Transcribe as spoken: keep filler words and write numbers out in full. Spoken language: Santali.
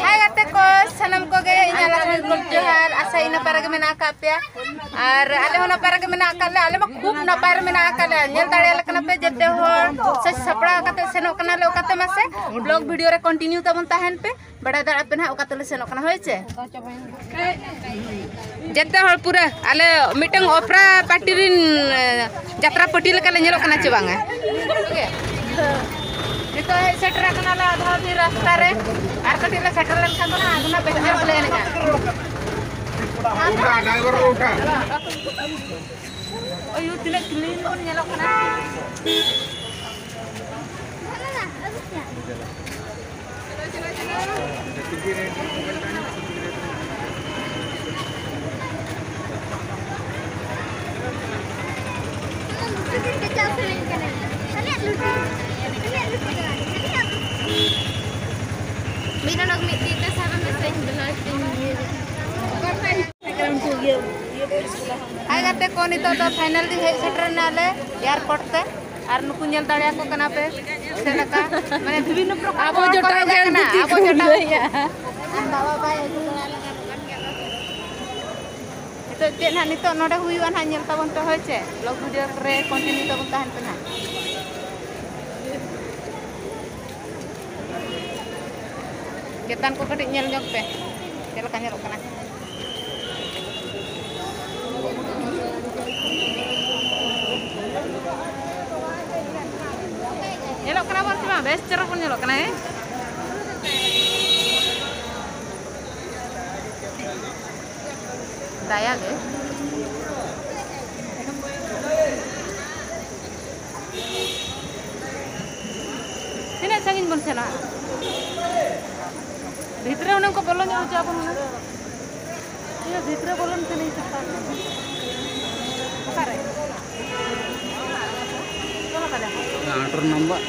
ᱦᱟᱭ ᱜᱟᱛᱮ ᱠᱚ, ᱥᱟᱱᱟᱢ ᱠᱚᱜᱮ ᱤᱧᱟᱹᱜ ᱞᱟᱥᱟᱲᱦᱮᱫ ᱜᱚᱰ ᱡᱚᱦᱟᱨ᱾ ᱟᱥᱟ ᱤᱧ ᱱᱟᱯᱟᱭ ᱨᱮᱜᱮ ᱢᱮᱱᱟᱜ ᱟᱠᱟᱫ ᱯᱮᱭᱟ, ᱟᱨ ᱟᱞᱮ ᱦᱚᱸ ᱱᱟᱯᱟᱭ ᱨᱮᱜᱮ ᱢᱮᱱᱟᱜ ᱟᱠᱟᱫ ᱞᱮᱭᱟ᱾ ᱟᱞᱮ ᱢᱟ ᱠᱷᱩᱵ ᱱᱟᱯᱟᱭ ᱨᱮ ᱢᱮᱱᱟᱜ ᱟᱠᱟᱫ ᱞᱮᱭᱟ, ᱧᱮᱞ ᱫᱟᱲᱮᱭᱟᱞᱮ ᱠᱟᱱᱟ ᱯᱮ ᱡᱮᱛᱮ ᱦᱚᱲ᱾ ᱥᱟᱡᱽ ᱥᱟᱯᱲᱟᱣ ᱠᱟᱛᱮ ᱥᱮᱱᱚᱜ ᱠᱟᱱᱟᱞᱮ ᱚᱠᱟᱛᱮ ᱢᱟᱥᱮ, ᱵᱞᱚᱜ ᱵᱷᱤᱰᱤᱭᱳ ᱨᱮ ᱠᱚᱱᱴᱤᱱᱤᱭᱩ ᱛᱟᱵᱚᱱ ᱛᱟᱦᱮᱱ ᱯᱮ᱾ ᱵᱟᱲᱟᱭ ᱫᱟᱲᱮᱭᱟᱜ ᱯᱮ ᱱᱟᱦᱟᱜ ᱚᱠᱟ ᱛᱮᱞᱮ ᱥᱮᱱᱚᱜ ᱠᱟᱱᱟ, ᱦᱳᱭ ᱪᱮ? ᱡᱮᱛᱮ ᱦᱚᱲ ᱯᱩᱨᱟᱹ ᱟᱞᱮ ᱢᱤᱫᱴᱟᱝ ᱚᱯᱮᱨᱟ ᱯᱟᱨᱴᱤ ᱨᱤᱱ, ᱮ, ᱡᱟᱛᱨᱟ ᱯᱟᱹᱴᱤ ᱞᱮᱠᱟ ᱞᱮ ᱧᱮᱞᱚᱜ ᱠᱟᱱᱟ ᱪᱮ ᱵᱟᱝᱟ? ᱱᱤᱛᱚᱜ ᱦᱮᱡ ᱥᱮᱴᱮᱨ ᱟᱠᱟᱱᱟᱞᱮ ᱟᱫᱷᱟ ᱫᱤᱱ ᱨᱟᱥᱛᱟ ᱨᱮ, ᱟᱨ ᱠᱟᱹᱴᱤᱡ ᱞᱮ ᱥᱮᱴᱮᱨ ᱞᱮᱱᱠᱷᱟᱱ ᱫᱚ ᱱᱟᱦᱟᱜ ᱟᱫᱚ ᱱᱟᱜ ᱵᱮᱥ ᱧᱚᱜ ᱞᱮ ᱮᱱᱮᱡᱼᱟ᱾ ᱩᱴᱷᱟ, ᱰᱨᱟᱭᱵᱷᱟᱨ ᱩᱴᱷᱟ᱾ ᱳᱭ, ᱛᱤᱱᱟᱹᱜ ᱠᱞᱤᱱ ᱵᱚᱱ ᱧᱮᱞᱚᱜ ᱠᱟᱱᱟ᱾ ᱢᱤᱫ ᱚᱰᱚᱠ ᱢᱤᱫ ᱛᱤ ᱛᱮ ᱥᱟᱵ ᱢᱮᱥᱮ, ᱤᱧ ᱵᱮᱱᱟᱣ ᱠᱟᱛᱮᱧ ᱤᱭᱟᱹ᱾ ᱦᱟᱭ ᱜᱟᱛᱮ ᱠᱚ, ᱱᱤᱛᱚᱜ ᱫᱚ ᱯᱷᱟᱭᱱᱟᱞ ᱜᱮ ᱦᱮᱡ ᱥᱮᱴᱮᱨ ᱮᱱᱟᱞᱮ ᱮᱭᱟᱨᱯᱳᱨᱴ ᱛᱮ, ᱟᱨ ᱱᱩᱠᱩ ᱧᱮᱞ ᱫᱟᱲᱮᱭᱟᱠᱚ ᱠᱟᱱᱟ ᱯᱮ ᱪᱮᱫ ᱞᱮᱠᱟ, ᱢᱟᱱᱮ ᱵᱤᱵᱷᱤᱱᱱᱚ ᱯᱨᱚᱠᱟᱨ ᱟᱵᱚ ᱦᱚᱲ ᱠᱚ ᱡᱚᱴᱟᱣ ᱦᱮᱡ ᱜᱮ ᱟᱠᱟᱱᱟ᱾ ᱫᱩᱠᱷᱤ ᱟᱵᱚ ᱠᱚ ᱡᱚᱴᱟᱣ ᱞᱟᱹᱭᱟ᱾ ᱵᱟᱵᱟ ᱵᱟᱭ ᱟᱹᱜᱩ ᱫᱟᱲᱮ ᱞᱮᱱᱟ᱾ ᱱᱤᱛᱚᱜ ᱪᱮᱫ ᱱᱟᱦᱟᱜ ᱱᱤᱛᱚᱜ ᱱᱚᱰᱮ ᱦᱩᱭᱩᱜᱼᱟ ᱱᱟᱦᱟᱜ ᱧᱮᱞ ᱛᱟᱵᱚᱱ ᱯᱮ, ᱦᱳᱭ ᱪᱮ? ᱵᱞᱚᱜ ᱵᱷᱤᱰᱤᱭᱳ ᱨᱮ ᱠᱚᱱᱴᱤᱱᱤᱭᱩ ᱛᱟᱵᱚᱱ ᱛᱟᱦᱮᱱ ᱯᱮ ᱱᱟᱦᱟᱜ᱾ ᱪᱮᱛᱟᱱ ᱠᱚ ᱠᱟᱹᱴᱤᱡ ᱧᱮᱞ ᱧᱚᱜ ᱯᱮ, ᱪᱮᱫ ᱞᱮᱠᱟ ᱧᱮᱞᱚᱜ ᱠᱟᱱᱟ᱾ ᱧᱮᱞᱚᱜ ᱠᱟᱱᱟ ᱵᱚᱱ ᱥᱮ ᱵᱟᱝ? ᱵᱮᱥ ᱪᱮᱦᱨᱟ ᱵᱚᱱ ᱧᱮᱞᱚᱜ ᱠᱟᱱᱟ, ᱦᱮᱸ? ᱫᱟᱭᱟ ᱜᱮ᱾ ᱛᱤᱱᱟᱹᱜ ᱥᱟᱺᱜᱤᱧ ᱵᱚᱱ ᱥᱮᱱᱚᱜᱼᱟ? ᱵᱷᱤᱛᱨᱤ ᱦᱩᱱᱟᱹᱝ ᱠᱚ ᱵᱚᱞᱚ ᱧᱚᱜ ᱦᱚᱪᱚ ᱟᱵᱚᱱ ᱦᱩᱱᱟᱹᱝ᱾ ᱤᱭᱟᱹ ᱵᱷᱤᱛᱨᱤ ᱵᱚᱞᱚᱱ ᱥᱟᱱᱟᱧ ᱠᱟᱱᱟ᱾ ᱚᱠᱟᱨᱮ? ᱚᱠᱟ ᱞᱮᱠᱟ ᱨᱮ? ᱟᱴᱷᱨᱚ ᱱᱚᱢᱵᱚᱨ᱾